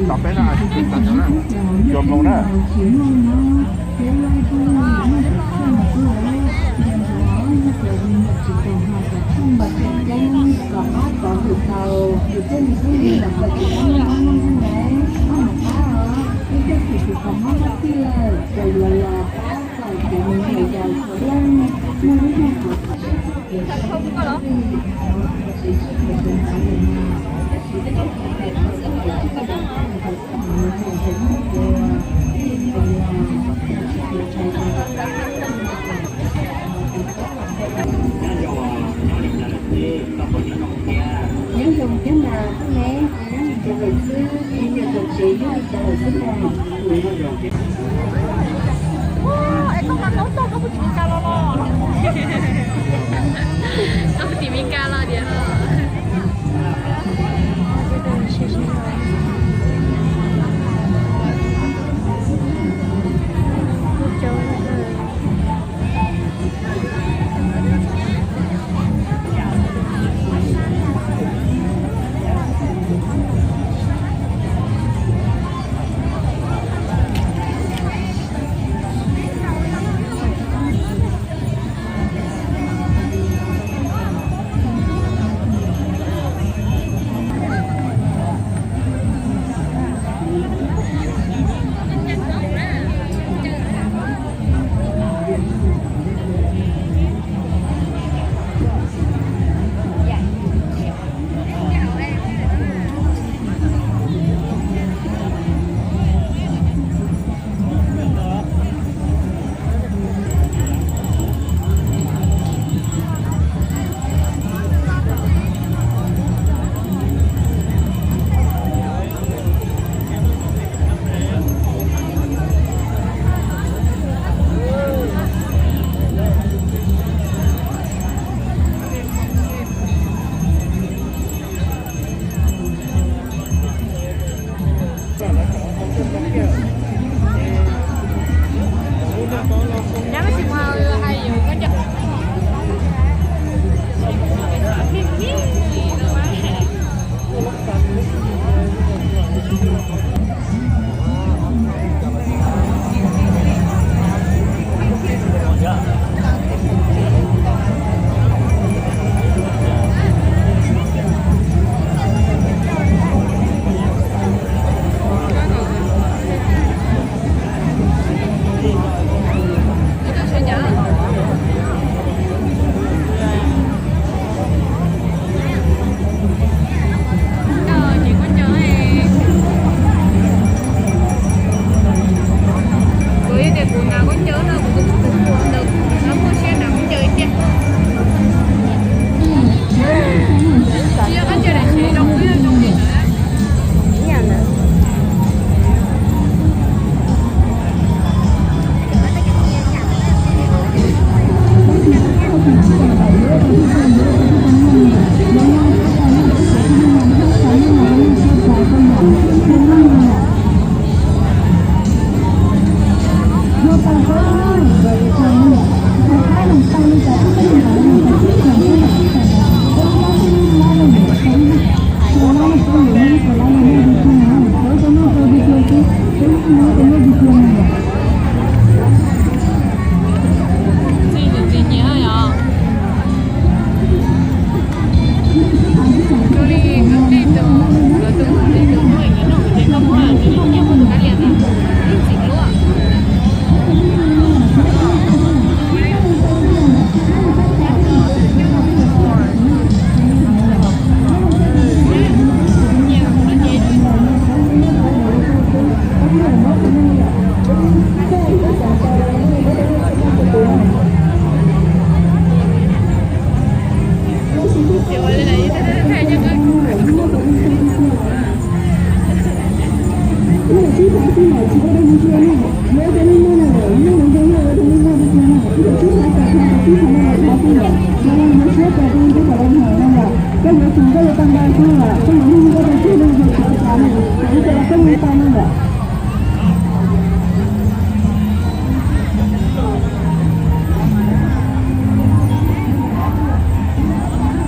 Cov peb no, cov mloog na. Nyob zoo thiab mas, cov lawm xwb, cov tsev yog li cov lawm xwb mas. Es koj mas tau tau, koj puas tim Meskas los los? Koj puas tim Meskas los tiag?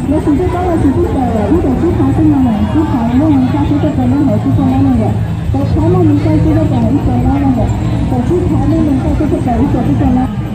Lawv tsis tuaj koj, lawv tsis tuaj koj, ib tug sib thaiv xwb no, sib thaiv muaj mus xa sib tuaj koj lub hauv sib tuaj lawm no yom. Tau sib muaj mus xa sib tuaj koj ib tug lawm no yom. Tau sib thaiv muaj mus xa sib tuaj koj ib tug sib tuaj lawm.